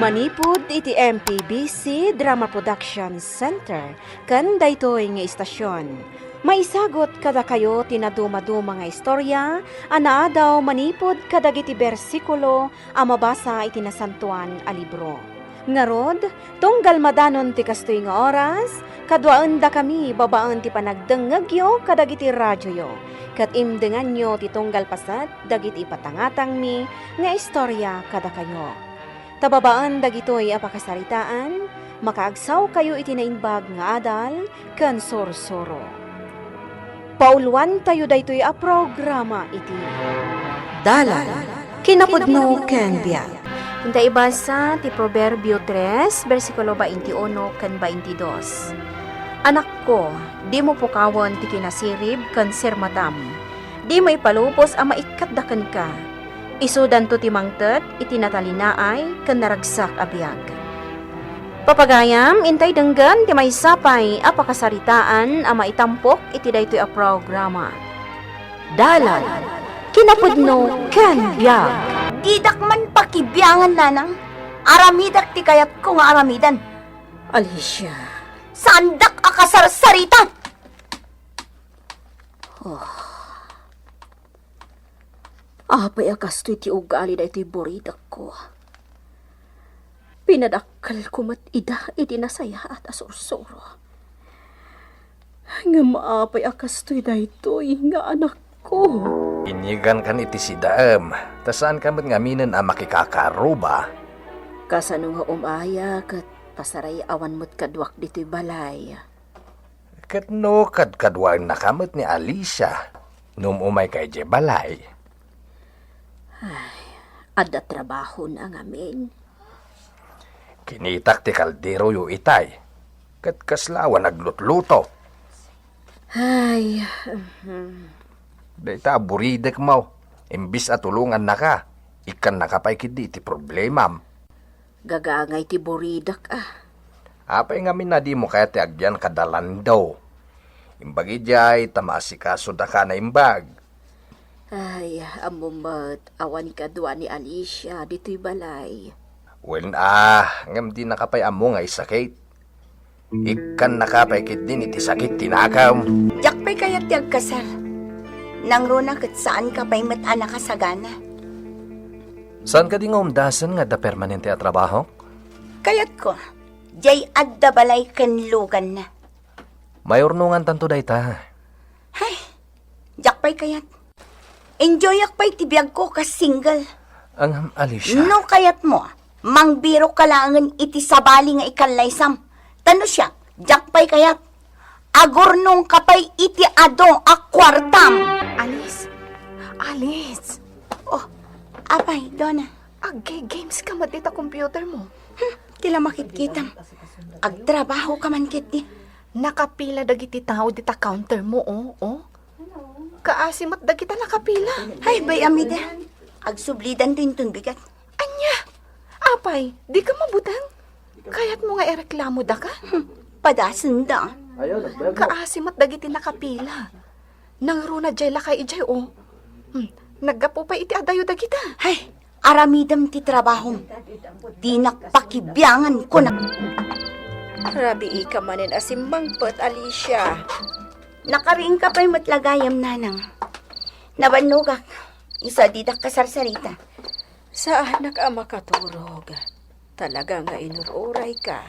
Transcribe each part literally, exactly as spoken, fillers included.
Manipud iti M P B C Drama Production Center ken daytoy nga istasyon, maisagut kadakayo ti nadumaduma nga istorya a naadaw manipud kadagiti bersikulo a mabasa iti Nasantoan a Libro. Ngarud, tunggal madanon ti kastoy nga oras, kaduaendakami babaen ti panagdengngegyo kadagiti radioyo, ket imdenganyo ti tunggal paset dagiti ipatangatangmi nga istorya kadakayo. Ta babaen dagitoy a pakasaritaan, makaagsawkayo iti naimbag nga adal ken sursuro. Pauluantayo daytoy a programa iti Dalan, kinapudno ken biag. Inta ibasa ti Proverbio tres, bersikulo twenty-uno ken twenty-dos. Anakko, dimo pukawen ti kinasirib ken sirmatam. Dimo ipalubos a maikkatda kenka. Isudanto ti mangted iti natalinaay ken naragsak a biag. Papagayam, intay denggen ti maysa pay a pakasaritaan a maitampok iti daytoy a programa. Dalan, kinapudno ken biag. Didak man pakibiangan, nanang. Aramidak ti kayatko nga aramidan. Alicia. Saandak a kasarsarita. Oh. Apay a kastoy ti ugali daytoy buridekko? Pinadakkelko met ida iti nasayaat a sursuro. Ngem apay a kastoy daytoy nga anakko? Inyegankan iti sidaem, ta saanka met ngaminen a makikakaruba. Kasano nga umaya ket pasaray-awan met kaduak ditoy balay? Ket no kadkaduaennaka met ni Alicia, no um-umayka idiay balay? Ay, adda trabahona ngamin. Kinitak ti kalderoyo itay, ket kasla awan aglutluto. Ay, mhm. Dayta a buridekmo, imbis a tulongannaka, ikkannaka pay ketdi iti problemam. Gagangay ti buridek, ah. Apay ngamin a dimo kayat ti agyan kada Lando? Imbag idiay ta maasikasoda ka naimbag. Ay, ammom met, awan kadua ni Alicia ditoy balay. Wen, ah, ngem dinaka pay ammo nga isakit. Ikkannaka pay ketdin iti sakit ti nakem. Diak pay kayat ti agkasar. Nangruna ket saanka pay met a nakasagana. Saan kadi nga umdasen nga adda permanente a trabahok? Kayatko, diay adda balay ken luganna. Maurnongantanto dayta. Hay, diak pay kayat. Enjoyak pay ti biagko kas single. Ang Alicia. No kayatmo, mangbirok ka laengen iti sabali nga ikallaysam. Ta no siak, diak pay kayat. Agurnongka pay iti adu a kuartam. Alice? Alice? Oh, apay, Dona? Agge-games ka met ita computer mo. Hmm, ti la makitkitam. Agtrabaho ka man ketdi. Nakapila dagiti tao dita counter mo, oh, oh. Kaasi met dagita nakapila. Ay, bay-am ida. Agsublidanto inton bigat. Ania? Apay, dika mabuteng? Kayatmo nga ireklamo daka? Hmm, padasenda. Kaasi met dagiti nakapila. Nangruna diay lakay idiay, oh. Hmm, naggapu pay iti adayo dagita. Hay, aramidem ti trabahom. Dinak pakibiangan, kuna. Rabiika manen a simmangpet, Alicia. Nakariingka pay met la gayam, nanang. Nabannogak. Isu a didak kasarsarita. Saanak a makaturog. Talaga nga inur-urayka.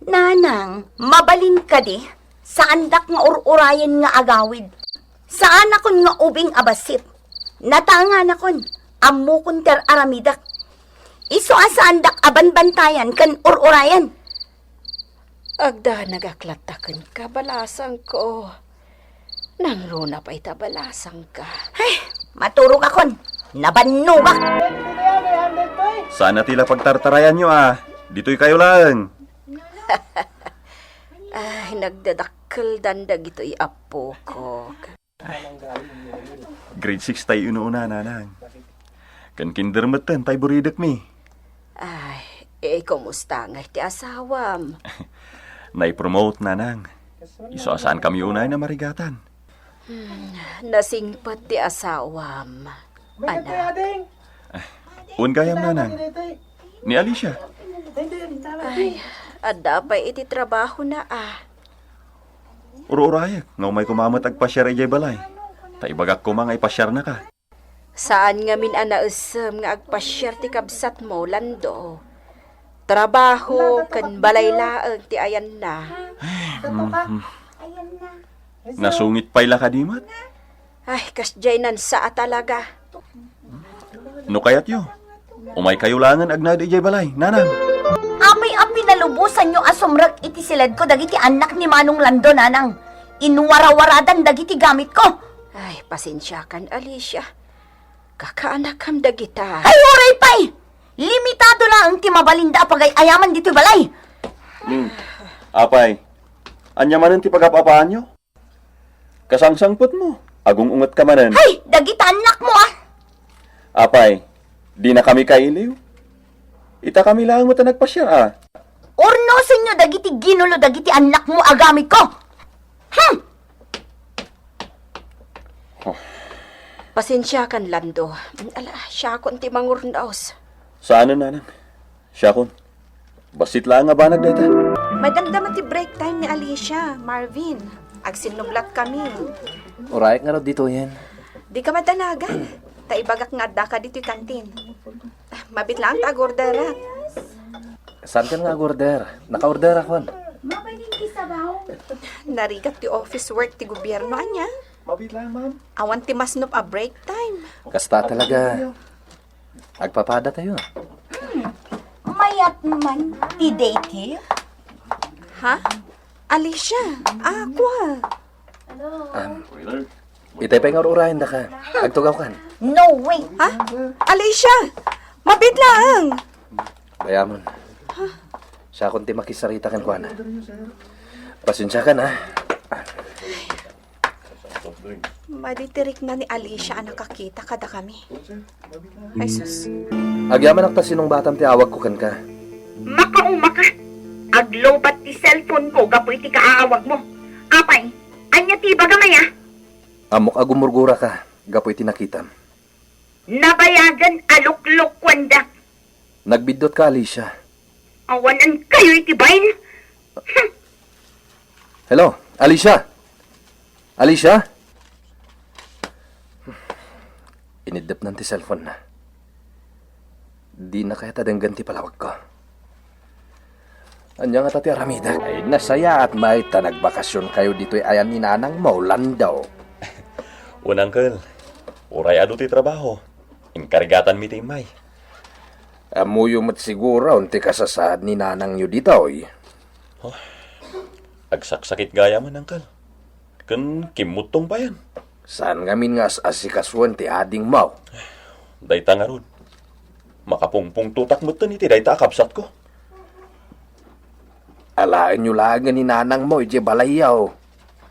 Nanang, mabalin kadi, saandak nga ur-urayen nga agawid. Saanakon nga ubing a bassit. Natanganakon, ammokon ti ar-aramidek. Isu a saandak a banbantayan ken ur-urayen. Agdanagak latta kenka, balasangko. Nangruna pay ta balasangka. Ay, maturogakon. Nabannogak. Saan a ti la pagtartarayanyo a. Ditoy kayo laeng. Ay, nagdadakkeldan dagitoy appokok. Grade six tay inuuna, nanang. Ken kinder metten tay buridekmi. Ay, eh, kumusta ngay ti asawam? Nai-promote, nanang. Isu a saankami unay a marigatan. Hmm, nasingpet ti asawam, anak. Wen gayam, nanang. Ni Alicia. Ay, adda pay iti trabahona a. Ur-urayek nga umay koma met agpasiar idiay balay. Ta ibagak koma nga ipasiarnaka. Saan ngamin a naisem nga agpasiar ti kabsatmo, Lando. Trabaho ken balay laeng ti ayanna. Mhm. Nasungit pay la kadi met? Ay, kasdiay nansa a talaga. No kayatyo, umaykayo laengen agnaed idiay balay, nanang. Apay a pinalubosanyo a sumrek iti siledko dagiti annak ni Manong Lando, nanang? Inwarawaradan dagiti gamitko. Ay, pasensiakan, Alicia. Kakaanakam dagita. Ay, uray pay! Limitado laeng ti mabalinda a pagay-ayaman ditoy balay. Hmm. Apay, ania manen ti pagap-apaanyo? Kasangsangpetmo, agung-ungetka manen. Hay, dagita annakmo, a! Apay, dinakami kailiw? Itakami laeng met a nagpasiar, a. Urnosenyo dagiti ginulo dagiti annakmo a gamitko. Hmm! Oh. Pasensiakan, Lando. Ala, siakon ti mangurnos. Saanen, nanang. Siakon. Bassit laeng a banag dayta. Madamdama ti break time ni Alicia, Marvin. Agsinnublat kami. Urayek ngarud ditoyen. Dika madanagan. Ta ibagak nga addaka ditoy kantin. Mabiit laeng ta agorderak. Saankan nga agorder? Nakaorderakon. Narigat ti office work ti gobierno, ania? Mabiit laeng, ma'am. Awan ti masnop a break time. Kasta talaga. Agpapadatayo. Hmm. Mayat man ti daycare? Ha? Alicia, a, kua. Ah, itay pay nga ur-urayendaka. Agtugawkan. No way. Ha? Alicia, mabiit laeng. Bayamon. Siakon ti makisarita kenkuana. Pasensiakan, a. Madi ti rikna ni Alicia a nakakita kadakami. Ay, sus. Agyamanak ta sinungbatam ti awagko kenka. Makaumaka! Aglobat ti cellphone ko gapu iti kaaawagmo. Apay, ania ti ibagam aya? Ammok a gumurguraka gapu iti nakitam. Nabayagen a luklukuendak. Nagbiddutka, Alicia. Awanenkayo iti bain. Hmm. Hello, Alicia? Alicia? Iniddepnan ti cellphone-na. Dina kayat a denggen ti palawagko. Ania ngata ti aramidek? Ay, nasayaat met ta nagbakasionkayo ditoy ayan ni nanangmo, Lando. Wen, uncle, uray adu ti trabaho, inkarigatanmi ti immay. Ammoyo met siguron ti kasasaad ni nanangyo ditoy. Oh, agsaksakit gayam, uncle. Ken kimmuttong payen. Saan ngamin nga as-asikasuen ti adingmo? Dayta ngarud. Makapungpungtotak metten iti dayta a kabsatko. Alaenyo laengen ni nanangmo idiay balayyo.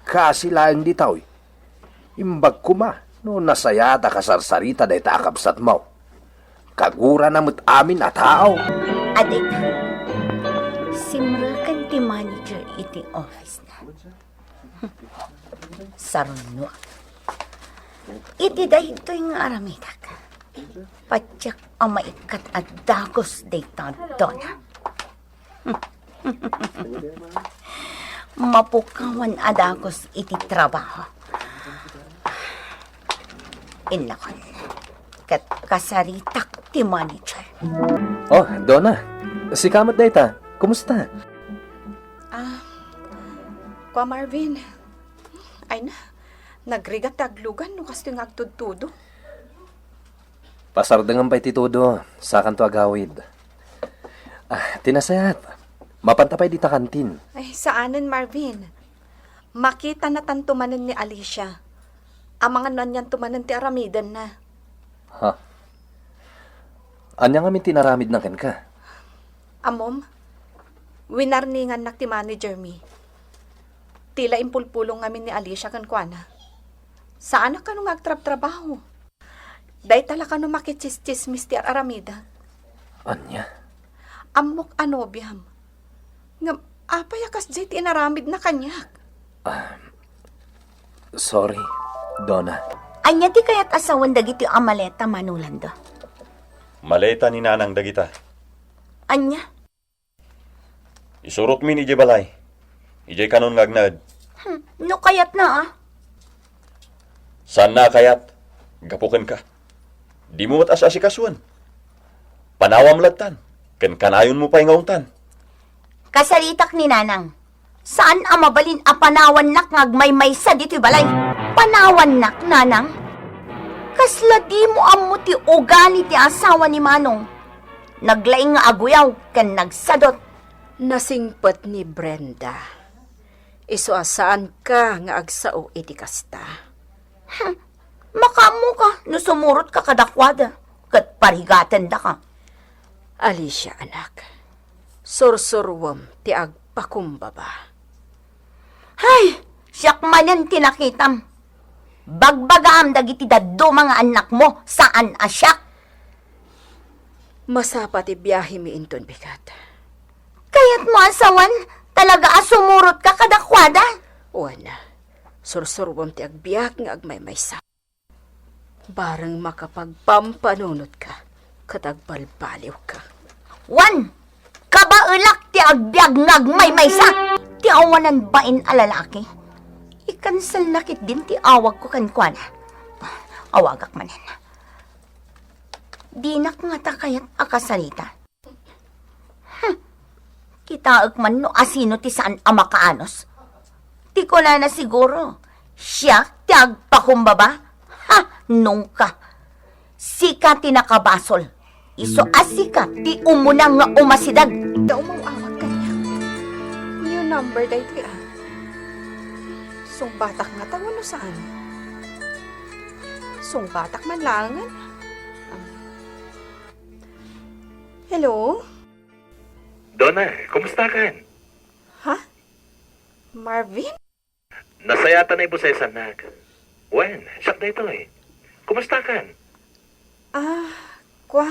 Kaasi laeng ditoy. Imbag koma no nasayaat a kasarsarita dayta a kabsatmo. Kagurana met amin a tao. Adik, simreken ti manager iti office-na. Sarunno. Iti daytoy nga aramidek, patiek a maikkat a dagus dayta, Dona. Mapukawan a dagus iti trabaho. Innakon, ket kasaritak ti manager. Oh, Dona, sika met dayta. Kumusta? Ah, Kua Marvin, ay na, nagrigat ti aglugan no kastoy nga agtudtudo. Pasardengam pay ti tudo, sakanto agawid. Ah, ti nasayaat, mapanta pay dita kantin. Ay, saanen, Marvin. Makitanatanto manen ni Alicia. Amangan no anianto manen ti aramidenna. Ha? Ania ngamin ti inaramidna kenka? Ammom, winarningannak ti manager mi. Ti la impulpulong ngamin ni Alicia kenkuana. Saanak kano nga agtrabtrabaho. Dayta la kano makitsistsismis ti ar-aramida. Ania? Ammok a nobiam. Ngem apay a kasdiay ti inaramidna kaniak? Ah, sorry, Dona. Ania ti kayat a sawen dagiti a maleta, Manong Lando? Maleta ni Nanang dagita. Ania? Surotmin idiay balay. Idiay kanon nga agnaed. Hmm, no kayatna, a? Saanna a kayat. Gapu kenka. Dimo met as-asikasuen. Panawam lattan, ken kanayonmo pay nga ungtan. Kasaritak ni Nanang. Saan a mabalin a panawannak nga agmaymaysa ditoy balay. Panawannak, Nanang? Kasla dimo ammo ti ugali ti asawa ni Manong. Naglaing nga aguyaw ken nagsadut. Nasingpet ni Brenda. Isu a saanka nga agsao iti kasta. Hmm. Makaammoka no sumurotka kadakuada ket parigatendaka. Alicia, anak, sursuruem ti agpakumbaba. Hay, siak manen ti nakitam. Bagbagaam dagiti dadduma nga annakmo, saan a siak. Masapa ti biahemi inton bigat. Kayatmo a sawen, talaga a sumurotka kadakuada? Wen, sursuruem ti agbiag nga agmaymaysa. Bareng makapagpampanunotka ket agbalbaliwka. Wen, kabaelak ti agbiag nga agmaymaysa. Ti awanan bain a lalaki. I-cancelna ketdin ti awagko kenkuana. Awagak manen. Dinak ngata kayat a kasarita. Hmm. Kitaek man no asino ti saan a makaanus. Ti kunana siguro, siak ti agpakumbaba? Ha, nungka. Sika ti nakabasol. Isu a sika ti umuna nga umasideg. Ta umaw-awag kaniak. New number daytoy, a. Sungbatak ngata wenno saan? Sungbatak man laengen. Hello? Donna, kumustakan? Ha? Marvin? Nasayaatan a ibusesannak. Wen, siak daytoy. Kumustakan? Ah, kua.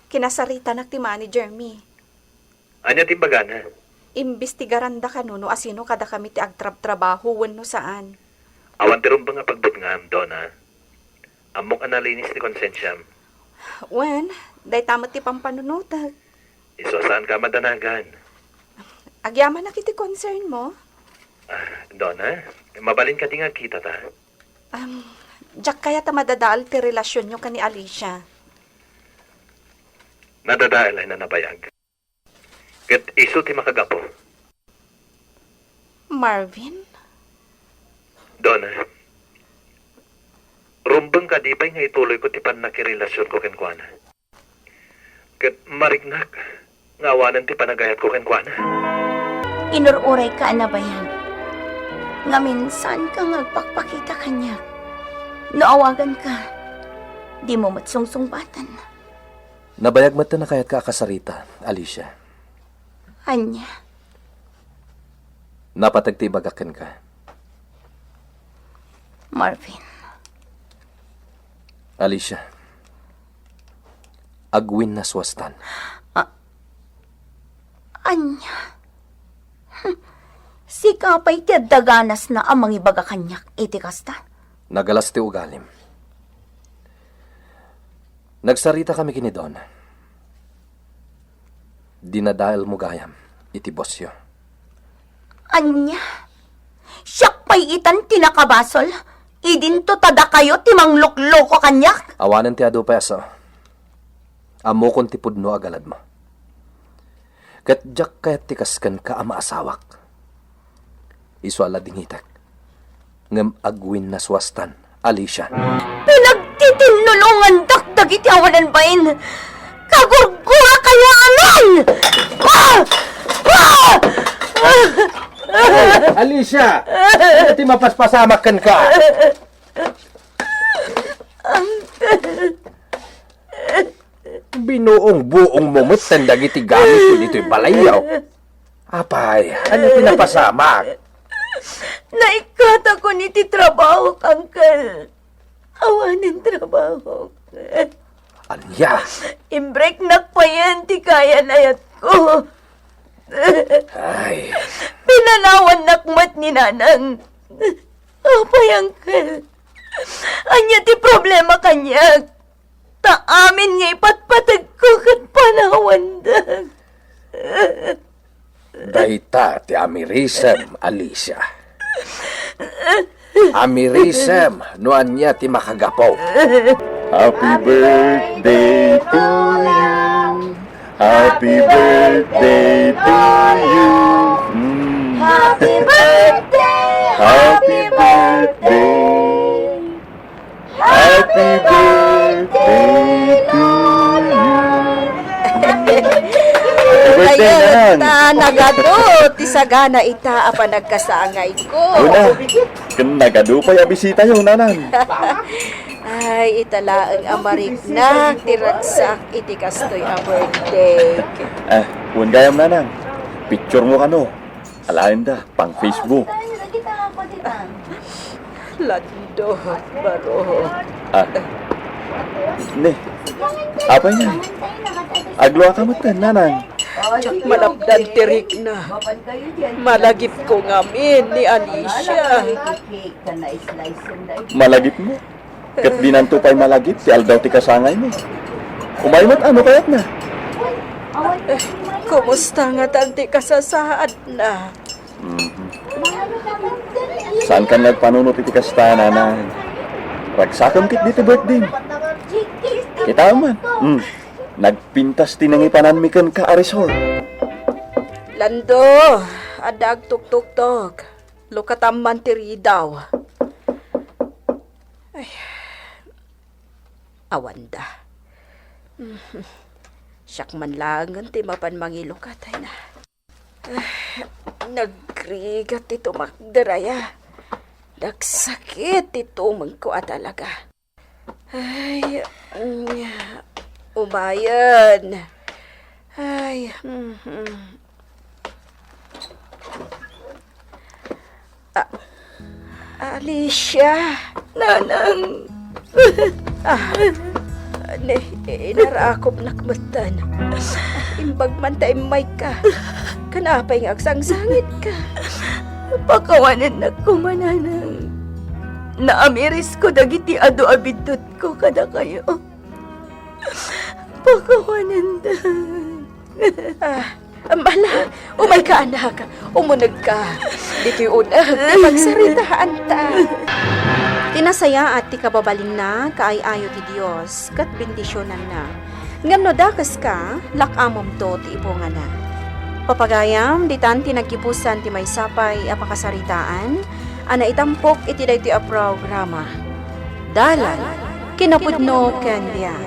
Kinasaritanak ti manager mi. Ania ti imbagana? Imbestigaranda kano no asino kadakami ti agtrabtrabaho wenno saan. Awan ti rumbeng a pagbutngam, Donna. Ammok a nalinis ti konsensiam. Wen, dayta met ti pampanunotek. Isu a saanka a madanagan. Agyamanak iti concern mo. Ah, Donna, mabalin kadi nga agkitata? Um, diak kayat a madadael ti relasionyo ken ni Alicia. Nadadael a nabayag. Ket isu ti makagapu. Marvin? Donna, rumbeng kadi pay nga ituloyko ti pannakirelasionko kenkuana. Ket mariknak nga awanen ti panagayatko kenkuana. Inur-urayka a nabayag. Ngamin, saanka nga agpakpakita kaniak. No awaganka, dimo met sungsungbaten. Nabayag met a kayatka a kasarita, Alicia. Ania? Napateg ti ibagak kenka. Marvin. Alicia, agwinnaswastan. A-, ania? Hm. Sika pay ti adda ganasna a mangibaga kaniak iti kasta? Nagalas ti ugalim. Nagsarita kami ken ni Donna. Dinadaelmo gayam iti bossyo. Ania? Siak pay itan ti nakabasol? Idinto ta dakayo ti manglukloko kaniak? Awanen ti adu pay a sao. Ammokon ti pudno a galadmo. Ket diak kayat ti kas kenka a maasawak. Isu a ladingitek. Ngem agwinnaswastan, Alicia. Pinagtitinnulongandak dagiti awanan bain. Kagurgurakayo amin! Ah! Ah! Alicia! Ania ti mapaspasamak kenka? Binuong-buongmo metten dagiti gamitmo ditoy balayyo. Apay, ania ti napasamak? Naikkatakon iti trabahok, Uncle. Awanen trabahok. Ania? Imbreknak payen ti kayan-ayatko. Ay. Pinanawannak met ni Nanang. Apay, Uncle? Ania ti problema kaniak? Ta amin nga ipatpategko ket panawandak. Dayta ti amirisem, Alicia. Amirisem no ania ti makagapu. Happy birthday to you. Happy birthday to you. Mm. Happy birthday. Happy birthday. Happy birthday to you. Happy birthday, Nanang. Ay, ta, nagadu ti sagana ita a panagkasangayko. Una, ken nagadu pay a bisitayo, Nanang. Ay, ita laeng a mariknak ti ragsak iti kastoy a birthday. Ah, wen gayam, Nanang. Picture mo kano. Alaenda, pang Facebook. Lando, baro. Ah. Ne. Apay nga? Agluaka metten, Nanang. Diak malapdan ti rikna. Malagipko ngamin ni Alicia. Malagipmo? Ket dinanto pay malagip ti aldaw ti kasangaymi. Umay met, ano kayatna? Eh, kumusta ngatan ti kasasaadna? Mhm. Saankan nga agpanunot iti kasta, Nanang? Ragsakem ketdi ti birthday. Kitaem man. Hmm. Nagpintas ti nangipananmi kenka a resort. Lando, adda agtuktuktok. Lukatam man ti ridaw. Ay, awanda. Mhm. Siak man laengen ti mapan mangilukat, ay na. Ay, nagrigat ti tumakder, aya. Nagsakit ti tumengko a talaga. Ay, mm, umayen. Ay, mhm. Ah, Alicia. Nanang. Ah, ne, inarakopnak metten. Imbag man ta immayka. Ken apay nga agsangsangitka? Pakawanennak koma, Nanang. Naamirisko dagiti adu a biddutko kadakayo. Pakawanendak. Ah, ala, umayka, anak. Umunegka. Ditoy uneg ti pagsaritaanta. Ti nasayaat ti kababalinna, kaay-ayo ti Dios, ket bendisionanna. Ngem no dakeska, lak-amemto ti ibungana. Papagayam, ditan ti naggibusan ti maysa pay a pakasaritaan a naitampok iti daytoy a programa. Dalan, kinapudno ken biag.